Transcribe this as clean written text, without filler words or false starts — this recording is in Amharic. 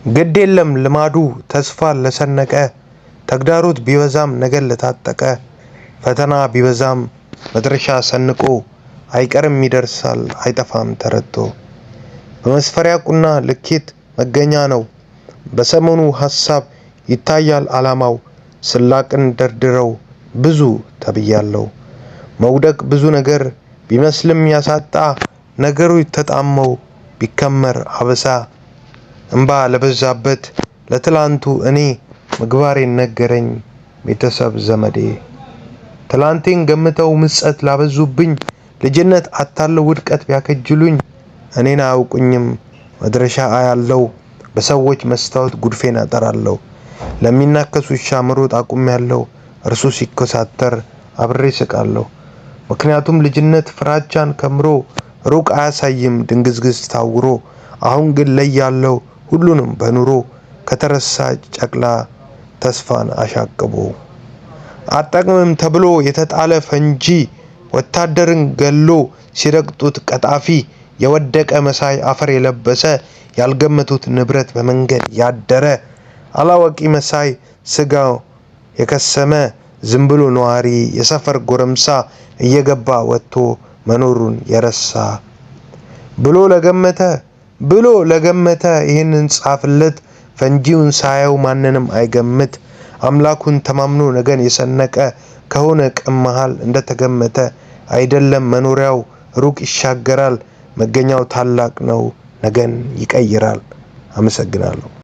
ግድ የለም ልማዱ ተስፋ ለሰነቀ፣ ተግዳሮት ቢበዛም ነገን ለታጠቀ፣ ፈተና ቢበዛም መድረሻ ሰንቆ፣ አይቀርም ይደርሳል አይጠፋም ተረቶ። በመስፈሪያ ቁና ልኬት መገኛ ነው። በሰሞኑ ሀሳብ ይታያል ዓላማው። ስላቅን ደርድረው ብዙ ተብያለሁ። መውደቅ ብዙ ነገር ቢመስልም ያሳጣ፣ ነገሮች ተጣመው ቢከመር አበሳ፣ እምባ ለበዛበት ለትላንቱ እኔ ምግባሬን ነገረኝ ቤተሰብ ዘመዴ። ትላንቴን ገምተው ምጸት ላበዙብኝ፣ ልጅነት አታለው ውድቀት ቢያከጅሉኝ፣ እኔን አያውቁኝም መድረሻ አያለው፣ በሰዎች መስታወት ጉድፌን አጠራለሁ። ለሚናከስ ውሻ መሮጥ አቁሜያለሁ፣ እርሱ ሲኮሳተር አብሬ ስቃለሁ። ምክንያቱም ልጅነት ፍራቻን ከምሮ ሩቅ አያሳይም ድንግዝግዝ ታውሮ። አሁን ግን ለያለው ሁሉንም በኑሮ ከተረሳ ጨቅላ ተስፋን አሻቅቦ። አጠቅምም ተብሎ የተጣለ ፈንጂ፣ ወታደርን ገሎ ሲረግጡት ቀጣፊ፣ የወደቀ መሳይ አፈር የለበሰ፣ ያልገመቱት ንብረት በመንገድ ያደረ፣ አላዋቂ መሳይ ስጋው የከሰመ፣ ዝም ብሎ ነዋሪ የሰፈር ጎረምሳ እየገባ ወጥቶ መኖሩን የረሳ ብሎ ለገመተ ብሎ ለገመተ ይህንን ጻፍለት። ፈንጂውን ሳያየው ማንንም አይገምት። አምላኩን ተማምኖ ነገን የሰነቀ ከሆነ ቅም መሃል እንደተገመተ፣ አይደለም መኖሪያው ሩቅ ይሻገራል። መገኛው ታላቅ ነው ነገን ይቀይራል። አመሰግናለሁ።